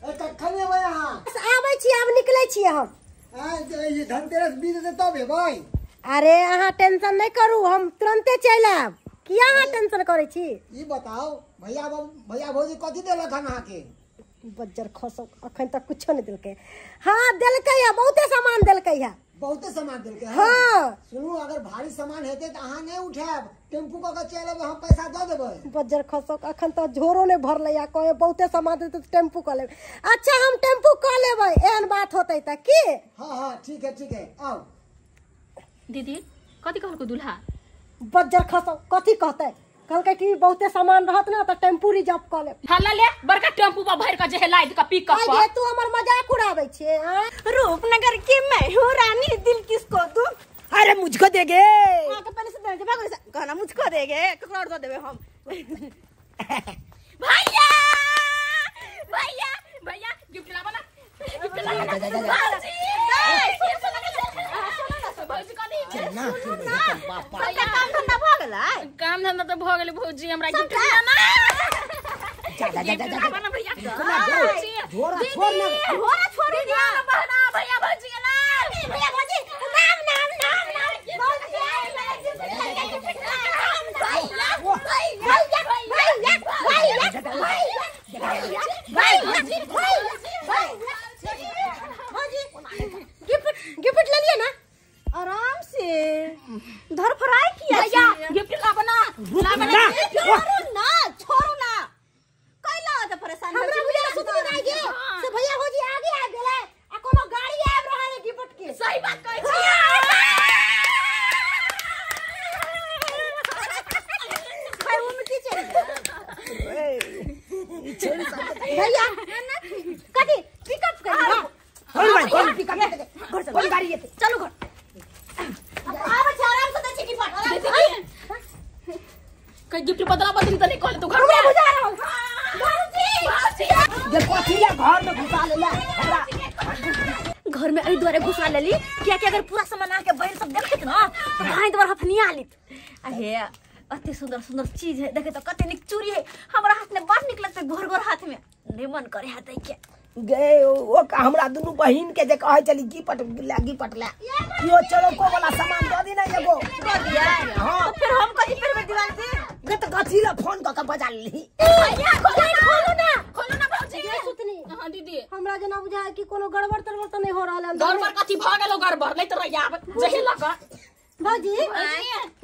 ए कखन एबै अहाँ? आबै छी, आब निकलै छी हम। हां ये धनतेरस बीत जेतै तब एबै। अरे अहाँ टेंशन नहीं करू, हम तुरंते चलि आयब। किया अहाँ टेंशन करै छी? ई बताओ भैया भैया भौजी कथी देलक हन अहाँके? बज्जर खसो, अखन तक कुछो नहीं देलकै। हाँ देलकै है, बहुते सामान देलकै है। बहुते सामान देलकै? हाँ। सुनू अगर भारी सामान हेतै त अहाँ नहीं उठायब, टेम्पू कऽ के चलि एबै, हम पैसा दऽ देबै। बज्जर खसो, अखन तऽ झोरो नहीं भरलै है, कहे बहुते सामान देतै तऽ टेम्पू कऽ लेबै। अच्छा हम टेम्पू कऽ लेबै, एहन बात होतै तऽ की? हाँ हाँ ठीक है ठीक है आउ। दीदी कथी कहलको दुल्हा? बज्जर खसो, कथी कहतै? कहलकै कि बहुते सामान रहत ना तऽ टेम्पू रिजर्व कऽ लेब। हल्ला ले बड़का टेम्पू पर भरि के जे है लाद के पिकअप पर। अरे तू हमर मजाक उड़ाबै छे? हां रूपनगर की मैं हूँ रानी, दिल किसको दूं? अरे मुझको देगे। हां के पहले से दे, भागो से कहना मुझको देगे, ककरो और दे देबे हम। भैया भैया भैया गिफ्ट लावा ना, गिफ्ट लावा ना। भौजी भौजी कथी ना बाप भैया काम धंधा भ गेलै? काम धंधा त भ गेलै भौजी, हमरा गिफ्ट लावा। जा जा जा जा भैया झोरा छोड़ ना, झोरा छोड़ दिया बहना। भैया भौजी ना, भैया भौजी नाम नाम नाम नाम भौजी भैया भैया भैया भैया भौजी गिफ्ट गिफ्ट ले लिए ना आराम से धरफराई किया। भैया गिफ्ट लावा ना, लावा ना, छोड़ू ना, छोड़ू ना, कैला त परेशान हमरा बुझा सुतली दाई गे से भैया भौजी आगे आ गेल। कोन पिकअप घर चलू कोन गाड़ी एते चलू घर आब छै आराम से दै छी गिफ्ट कई गिफ्ट बदला बदली त नहीं कहले तू घर हमरा बुझा रहल भौजी भौजी जे कथी ले घर में घुसा लेला हमरा घर में एहि दुआरे घुसा लेली किया कि अगर पूरा सामान आके बहिन सब देखत ना तो भाई दुआर हफनिया लित। अहे अति सुंदर सुंदर चीज है देखे तो कते निक चूड़ी है हमरा हाथ में बड़ निक लगते गोर गोर हाथ में नहीं मन करे हाथ के गे ओ हमरा दुनु बहिन के जे कहै चली गिपट ला गिपट ला यो चलो को वाला सामान दऽ दी ना एगो दऽ दिया। हां तो फिर हम कथि पेरबै दिवाली से गे त कथि ला फोन क के बजा लेली भैया खोलू ना खोलू ना भौजी। सुतनी हां दीदी हमरा जना बुझाय कि कोनो गड़बड़ तड़बड़ त नहीं हो रहल है। गड़बड़ कथि भ गेलो गड़बड़ नहीं त रहिया जहे लग भौजी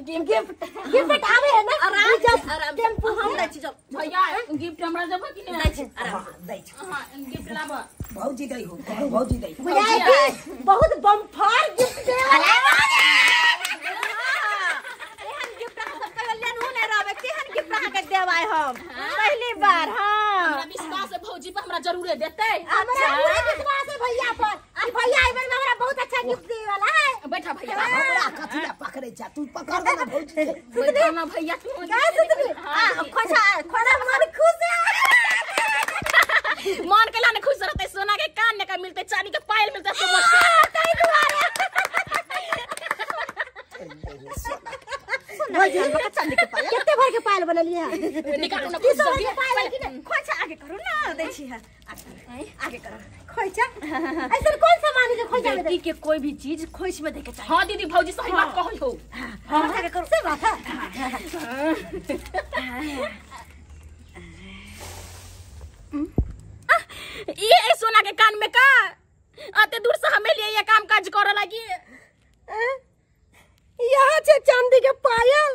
गिफ्ट गिफ्ट आवे है ना आराम से आराम टेम्पू हम दै छी जब भैया गिफ्ट हमरा देबो कि नहीं दै छी आराम हां दै छी। हां गिफ्ट लाब भौजी दै हो भौजी दै बुझाय कि बहुत बम्फार गिफ्ट दे एहन गिफ्ट अहाँ सब कहियो लेनहु नहीं रहबै तेहन गिफ्ट अहाँ के देबै हम पहली बार। हां हमरा विश्वास है भौजी पर हमरा जरूरे देतै। हमरा पूरा विश्वास है भैया पर कि भैया एहि बेर में हमरा बहुत अच्छा गिफ्ट दे वाला है। बैठा भैया हमरा कथि ला पकड़ै छ तू पकड़ दे ना भौजी के। बैठा ना भैया तू का सुतनी आ खोछा खोछा मन खुश है मन के लाने खुश रहते सोना के कान ने का मिलते चांदी के पायल मिलते तो मत ताई दुआरे भौजी चांदी के पायल कते भर के पायल बनलिए है निकालू ना ई सब के पायल है कि नहीं खोछा आगे करू ना दै छी है आगे करू खोइचा ऐसा कौन सामान है जो खोइचा में बेटी के कोई भी चीज खोइछ में देके चाहिए। हां दीदी भौजी सही बात कहल हो। हां आगे करू से बात है। ये सोना के कान में का आते दूर से हमें लिए ये काम काज करे लगी यहाँ छे चांदी के पायल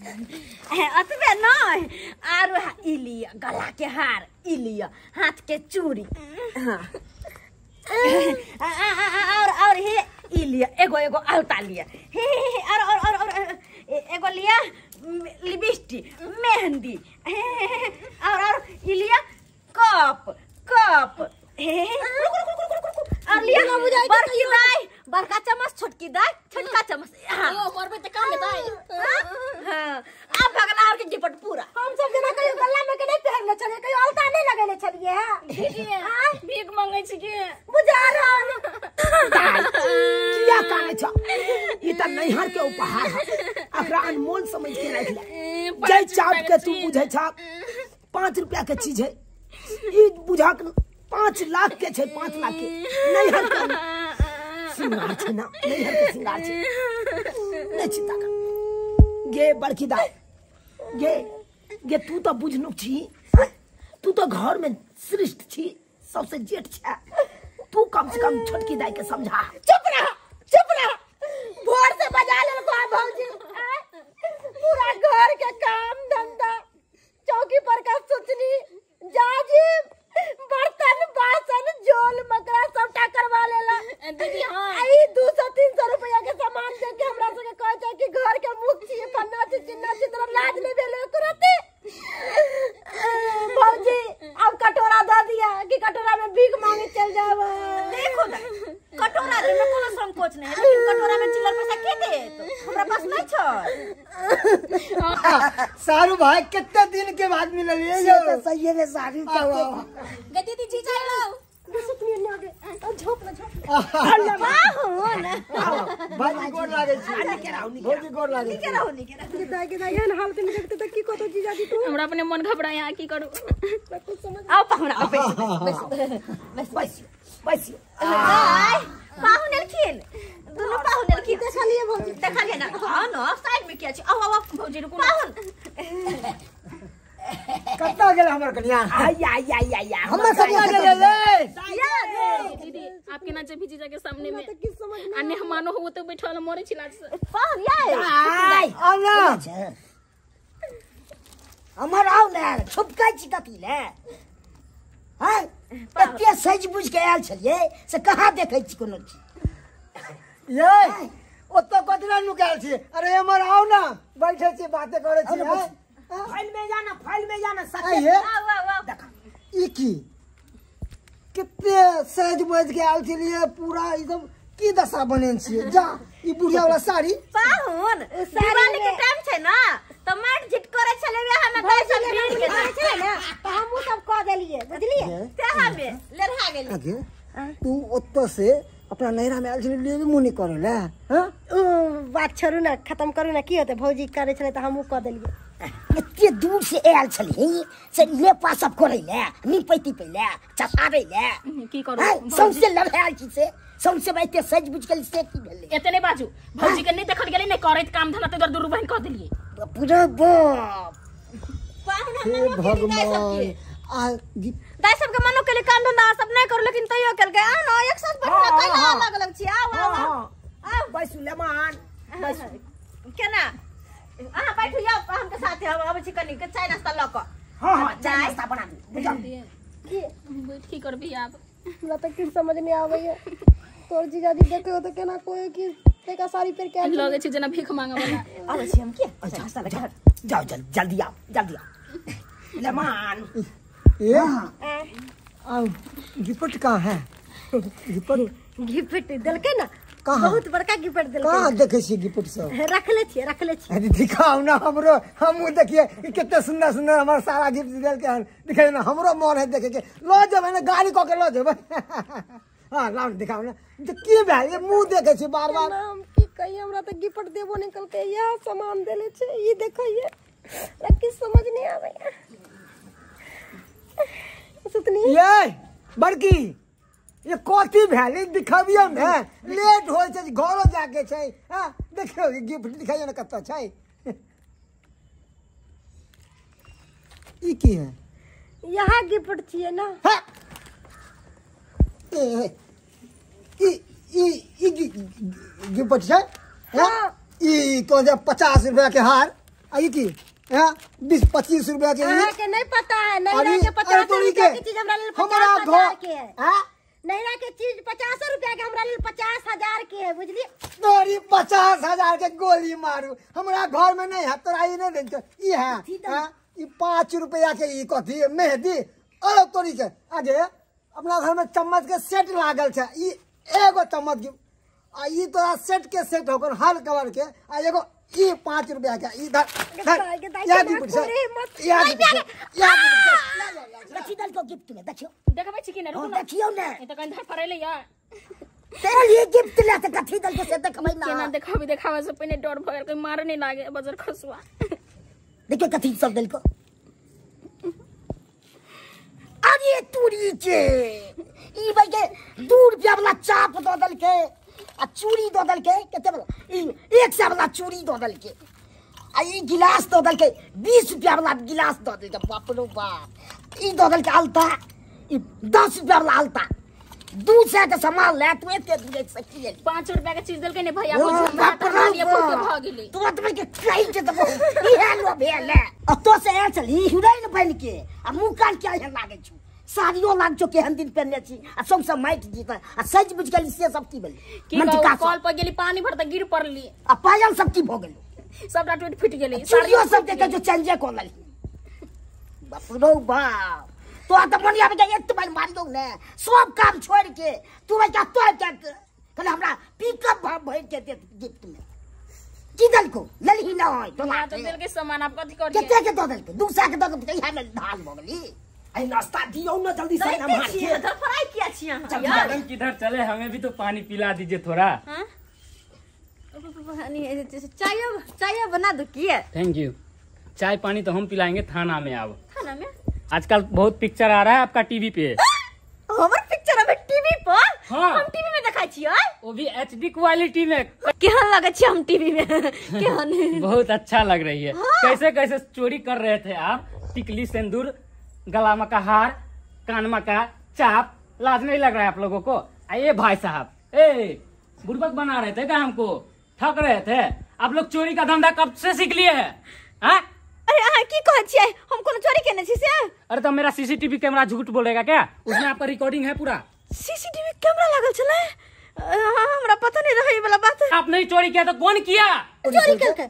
अतबे नहीं आरो ई लिया गला के हार ई लिया हाथ के चूड़ी। हाँ और हे ई लिया एगो एगो अलता लिया हे हे और और और एगो लिया लिपस्टिक मेहंदी और ई लिया कप कप हे और लिया बड़की दाई बड़का चम्मच छोटकी दाई छोटका चम्मच। हां ओ मरबे त काम में दाई। हां अब भगला और के गिपट पूरा हम सब जना कहियो गला में के नहीं पहनले छलिए कहियो अलता नहीं लगेले छलिए है दीदी भीख मांगे छी के बुझा रहल किया काने छ ई त नैहर के उपहार है एकरा अनमोल समझ के राख ले। जै चाप के तू बुझै छ 5 रुपया के चीज है ई बुझा 5 लाख के छै 5 लाख के नैहर के सिंगार छै ना नैहर के सिंगार छै नहीं चिंता कर गे बड़की दाई गे गे तू तो बुझनुक छी तू तो घर में श्रेष्ठ छी सबसे जेठ छै तू कम से कम छोटकी दाई के समझा। चुप रह चुप रह भोर से बजा लेलको भौजी पूरा घर के काम धंधा चौकी पर का सोचनी जाजिम बर्तन बासन झोल मकरा सबटा करवा लेला दीदी। हां आई 200-300 रुपया के सामान दे के हमरा सबके कहै छै कि घर के मुख छी फन्ना छी चिन्ना छी तोरा लाज नहीं भेलो करते। भौजी अब कटोरा दऽ दिया कि कटोरा में भीख मांगे चल जाब। देखो ना कटोरा दे में कोनो संकोच नहीं है लेकिन कटोरा में चिल्लर पैसा के देत हमरा पास नहीं छ। सारू भाई कितने दिन के बाद मिललिए ये तो सही है सारू के दीदी जीजा लो झोप ना झोप पाहुन भौजी गोर लागे छी भौजी गोर लागे निके रहू निके रहू के दाई एहन हालत में देखते त की कहतो जीजा जी तू हमरा अपने मन घबराया की करू कुछ समझ आओ पाहुन आओ बैसो बैसो बैसो बैसो पाहुन एलखिन दुनू पाहुन एलखिन देखलिए भौजी देखलिए ना। हां ना साइड में किया छी आओ आओ भौजी रुकू पाहुन कत्ता गेल हमर कन्या आया आया आया हमर कन्या गेल दीदी आपके ना जब जीजा के सामने में तो की समझ आ मेहमानो हो तो बैठल मरे छी लाज से पाहुन याय आउ ना हमर आउ ने छुपकै छी कथी ले हां कते सज बुझ के आयल छलिए से कहाँ देखै छी कोनो चीज ये ओतो कतना नुकायल छी। अरे हमर आउ ना बैठे छी बातें करै छी। फाइल में जाना फाइल में जाना सत्य देखा ई की कते सज बज के आयल छलियै पूरा एकदम की दशा बनेने छियै। जा ई बुढ़िया वाला साड़ी पाहुन दिवाली के टाइम छै ना त माट झिट करे छलै वएह में दाइ सब भीड़ गेल छलै ना त हमहु सब क देलियै बुझलियै तेहा में लेरहा गेली। आगे तू ओत्तो से अपना नैहरा में आयल छली लेबे मुनी करे ले। हां उ बात छोड़ू ना खत्म करू ना की होते भौजी करे छलै त हमहु क देलियै। एते दूर से आयल छली से लेपा सब करे ले निपैती पहिले चसाबै ले की करू सौंसे लभैल छी से सौंसे एते सज बुझ गेल से की भेलै। एते नै बाजू भौजी के नै देखल गेलै नै करैत काम धंधा ते दुरू बहिन कह देलियै। पूरा बाप पाहुन हे हम भगवान आ दाइ सब के मनो केले काम धंधा सब नै करू लेकिन तैयो केलकै। आ न एक साथ बैठला कैला अलग अलग छी। आउ आउ आउ बैसू लेमान बैसू केना अहाँ बैठू यौ हमके साथे हम अबै छी कनी के चाय नाश्ता ल क। हां हां चाय नाश्ता बना दू बुझल की बैठ की करबी आब हमरा त किछ समझ नहीं आबैया। तोर जीजाजी देखे हो त केना कोई की तेका साड़ी पहिर के लगै छै जेना भीख मांगे वाला। अबै छी हम के चाय नाश्ता ल क। जाओ जल्दी आओ जल्दी आओ लेमान। ए आ गिफ्ट कहाँ है? गिफ्ट गिफ्ट देलकै ना बहुत बड़का गिफ्ट देलकै। कहाँ देखै छियै गिफ्ट सब? रखले छियै रखले छियै। अरे दिखाउ ना हमरो हमहूँ देखिए कि कते सुंदर सुंदर हमार सारा गिफ्ट देलकै हन। दिखाइए ना हमरो मन है देखे के। ल जेबै ना गाड़ी कऽ के ल जेबै। हां लाउ दिखाउ ना। तऽ की भेल ये मुँह देखै छी बार बार। हम की कहियै हमरा तऽ गिफ्ट देबो नहि केलकै इएह सामान देले छै ई देखैयै हमरा किछु समझ नहीं आबैया। सुतनी ये बड़की ये कथी भेल दिखबियौ ने लेट होइ छै घरो जाके छै। हां देखियौ गिफ्ट दिखाइयो ने कतऽ छै। ई की है? यहाँ गिफ्ट छियै ना। हां ए ई ई ई गिफ्ट छै। हां ई कोन जे 50 रुपया के हार आ ई की हां 20-25 रुपया के। अहाँ के नहीं पता है नैहरा के 50 रुपया के चीज हमरा लेल 50,000 के है। हां नैहरा के चीज 50 रुपया के हमरा लेल 50,000 के है बुझलिए। तोरी 50,000 के गोली मारू हमरा घर में नहीं है तोरा ई नहीं देन ई है। हां ई 5 रुपया के ई कथी मेहंदी अरे तोरी के आगे अपना घर में चम्मच के सेट लागल छै ई एगो चम्मच के आ ई तोरा सेट के सेट होकर हर कलर के आ एगो ई 5 रुपया के ई धर धर या गिफ्ट छै या गिफ्ट या गिफ्ट कथी देलको गिफ्ट में देखियो देखबै छी कि ना रुकू ना देखियो ने ई त कहीं धर पड़ैले यार तेरे ये गिफ्ट ले त कथी देलको से देखबै ना केना देखाबी देखाबै से पहिने डर भ गेल कोई मारे नहीं लागे बजर खसुआ। देखियो कथी सब देलको। अरे तूरी के ई भाई के 2 रुपया वाला चाप the देलकै आ चूड़ी the देलकै कते वाला ई 100 वाला चूड़ी the देलकै आ ई गिलास the देलकै 20 रुपया वाला गिलास the देलकै। बाप रो बाप ई the देलकै अलता ई 10 रुपया वाला अलता 200 के सामान ले तू एते दूर से की लेली 5 रुपया के चीज देलकै ने भैया हमरा त खाली बहुत भ गेली तू त के कहि के देबो ई हेलो भेल आ तो से आयल छली हिरोइन बन के आ मुंह कान के एहन लागै छौ साड़ियो लाग छौ केहन दिन पहिरने छी आ सौंसे माटि जीत आ सज बुझ गेली से सब की भेलै मनटिका कल पर गेली पानी भर त गिर पड़ली आ पायल सब की भ गेलै सबटा टूट फूट गेलै साड़ियो सब देखे जो चेंजे क लेली। बाप रो बाप तो त मन आबि गेल एक बार मारि दौ ने सब काम छोड़ के तू क्या तो क्या कहले हमरा पिकअप भर के दे गिफ्ट में की देलको लेलही ना होय तो ना तो देलकै सामान आप कथि करियै कते के the देलकै 200 के the देलकै इहा में धान भ गेली। आई नाश्ता दियौ ना जल्दी से हम हार के धरफराई किया छी अहाँ यार। किधर चले हमें भी तो पानी पिला दीजिए थोड़ा। हां चाय चाय बना दो की। Thank you. चाय पानी तो हम पिलाएंगे थाना में। अब थाना में आजकल बहुत पिक्चर आ रहा है आपका टीवी पे। हमर पिक्चर अबे टीवी पर? हाँ। हम टीवी में देखै छियै वो भी एचडी क्वालिटी में। केहन लगै छै हम टीवी में केहन? बहुत अच्छा लग रही है। हाँ। कैसे कैसे चोरी कर रहे थे आप टिकली सिंदूर गला में का हार कान में का चाप। लाज नहीं लग रहा है आप लोगों को? आइए भाई साहब ए बुड़बक बना रहे थे क्या हमको? ठक रहे थे आप लोग। चोरी का धंधा कब से सीख लिए है? हाँ? अरे अहाँ की कहै छियै हम कोनो चोरी केने छी से? अरे तो मेरा सीसीटीवी कैमरा झूठ बोलेगा क्या? उसमें आपका रिकॉर्डिंग है पूरा। सीसीटीवी कैमरा लागल छलै? हमरा पता नहीं रहे वाला बात। आपने ही चोरी किया तो कौन किया? चोरी केलकै।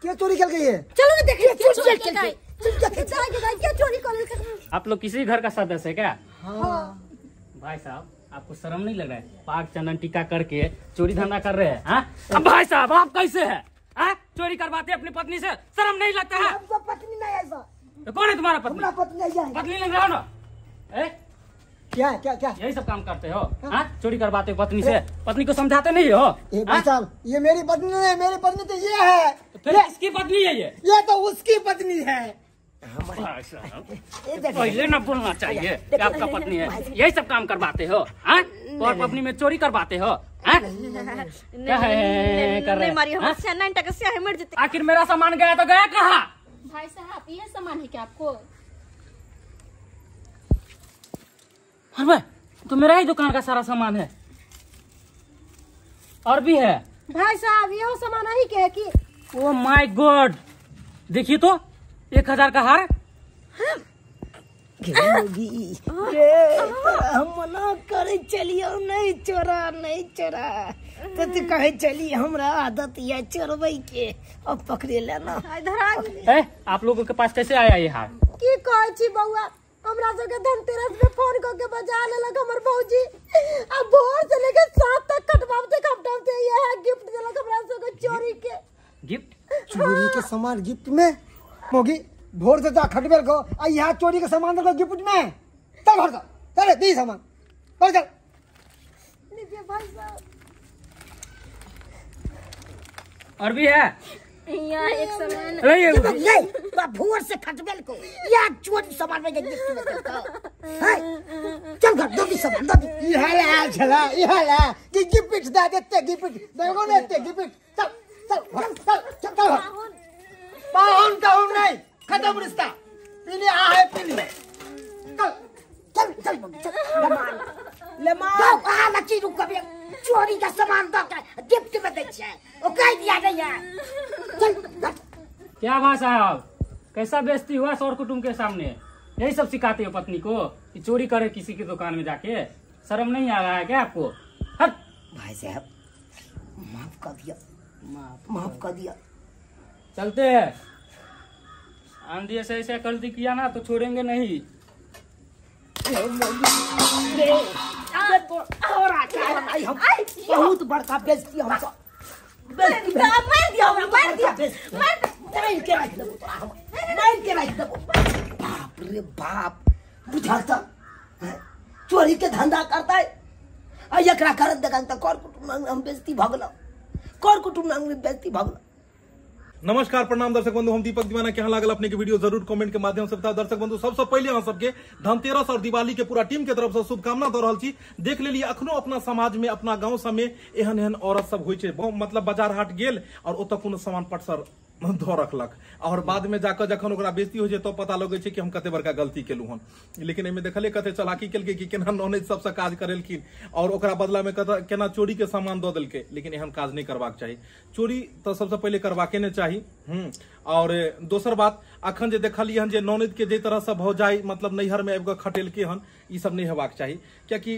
के चोरी केलकै ये? चलो ना देखिए चोरी केलकै। क्या चोरी कर? आप लोग किसी घर का सदस्य है क्या? हाँ। भाई साहब आपको शर्म नहीं लग रहा है? पाक चंदन टीका करके चोरी धंधा कर रहे हैं। हाँ? अब भाई साहब आप कैसे हैं? हाँ? चोरी करवाते अपनी पत्नी से, शर्म नहीं लगता है? हमको पत्नी नहीं है सर। तो कौन है तुम्हारा पत्नी? पत्नी नहीं है। पत्नी लग रहा हो ना? ए? क्या क्या क्या यही सब काम करते हो? हाँ? चोरी करवाते हो पत्नी से, पत्नी को समझाते नहीं हो? भाई साहब ये मेरी पत्नी नहीं है, मेरी पत्नी तो ये है। तो फिर इसकी पत्नी है ये? ये तो उसकी पत्नी है। पहले ना बोलना चाहिए कि आपका पत्नी है। यही सब काम करवाते हो? और पत्नी में चोरी करवाते हो? आखिर मेरा सामान गया तो गया कहाँ? भाई साहब ये सामान है क्या आपको? अरे भाई तो मेरा ही दुकान का सारा सामान है, और भी है। भाई साहब ये सामान ही के है कि? ओ my God, देखिए तो 1000 का हार। हम मना करे चलियो नहीं चोरा नहीं चोरा, तो तू कहे चली हमरा आदत या चोरबै के, अब पकड़े लेना। ए, आप लोगों के पास कैसे आया ये हार? की कहै छी बउआ, हमरा सबके धनतेरस में फोन क के बजा लेलक हमर भौजी, आ भोर से लेके 7 तक कटवाबते कटवाबते ये है गिफ्ट देलक हमरा सबके चोरी के। गिफ्ट? चोरी के सामान गिफ्ट में? मोगी भोर से जा खटबेल को आ यहाँ चोरी के सामान देलक गिफ्ट में। चल घर से, चल दी सामान, चल चल। लीजिए भाई साहब। और भी है यहाँ एक सामान। नहीं तो भोर से खटबेल को या चोरी सामान में गिफ्ट में देलक। चल घर दो दी सामान दो दी। इहा ला छला इहा ला कि गिफ्ट दे देते गिफ्ट देखो ने ते गिफ्ट। चल चल चल चल चल। पाहुन कहूं नहीं, खत्म रिश्ता। पीली आ है पीली। चल चल चल चल ले मां आ लची रुक कभी चोरी का सामान दो गिफ्ट में दे छै, ओ कह दिया नहीं है। चल। क्या भाई साहब कैसा बेइज्जती हुआ सौर कुटुंब के सामने? यही सब सिखाते हो पत्नी को कि चोरी करे किसी की दुकान में जाके? शर्म नहीं आ रहा है क्या आपको? हट। भाई साहब माफ कर दिया, माफ कर दिया। चलते हैं। आंधी ऐसे ऐसे गलती किया ना तो छोड़ेंगे नहीं। बहुत बड़का बेइज्जती हम सब। मार दिया मार दिया मार के राख देबो तोरा, हम मार के राख देबो। बाप रे बाप, बुझाता चोरी के धंधा करता है। आ एकरा करत देखन त कर कुटुंब हम बेइज्जती भगलो, कर कुटुंब हम बेइज्जती भगलो। नमस्कार प्रणाम दर्शक बंधु, हम दीपक दीवाना। केहन लागल अपने के वीडियो जरूर कमेंट के माध्यम से बताओ। दर्शक बंधु सबसे पहले अहाँ सबके धनतेरस और दिवाली के पूरा टीम के तरफ से शुभकामना दऽ रहल छी। देख लेलिए अखनो अपना समाज में अपना गांव सब में एहन एहन औरत सब होइ छै, मतलब बाजार हाट गेल और ओतऽ कोनो सामान पटसर धऽ रखलक और बाद में जाकर जखन ओकरा बेइज्जती होइ छै तो पता लगै छै कि हम कते बड़का गलती केलहुँ हन। लेकिन एहिमे देखलियै कते चलाकी केलकै कि केना नॉनेज सबसँ काज करेलखिन और ओकरा बदला में केना चोरी के सामान दऽ देलकै। लेकिन एहन काज नहि करबाक चाही, चोरी तऽ सबसँ पहिले करबाके नहि चाही। और दोसर बात अखन जे देखलियै हन जे नॉनेज के जे तरह से भौजाई मतलब नैहर में आबि कऽ खटेलकै हन, ई सब नहि हेबाक चाही। कियाकि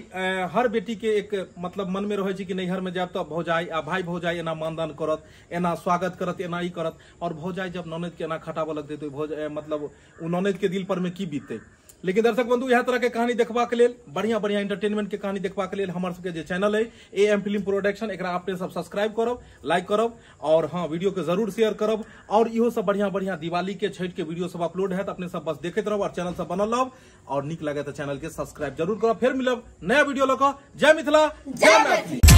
हर बेटी के एक मतलब मन में रहै छै कि नैहर में जायब तऽ भौजाई आ भाई भौजाई एना मानदान करत, एना स्वागत करत, एना ई करत। और भौजाई जब ननद के एना खटाबऽ लगतै तऽ भौजाई मतलब ओ ननद के दिल पर में की बीततै। लेकिन दर्शक बंधु इएह तरह के कहानी देखबाक लेल, बढ़िया बढ़िया एंटरटेनमेंट के कहानी देखबाक लेल हमर सबके जे चैनल है ए एम फिल्म प्रोडक्शन, एकरा अपने सब सब्सक्राइब करब, लाइक करब और हाँ वीडियो के जरूर शेयर करब। और इहो सब बढ़िया बढ़िया दिवाली के छठ के वीडियो सब अपलोड है, अपने सब बस देखैत रहब और चैनल सब बनल रहब। और नीक लगे तो चैनल के सब्सक्राइब जरूर करब। फिर मिलब नया वीडियो लऽ कऽ। जय मिथिला, जय मैथिली।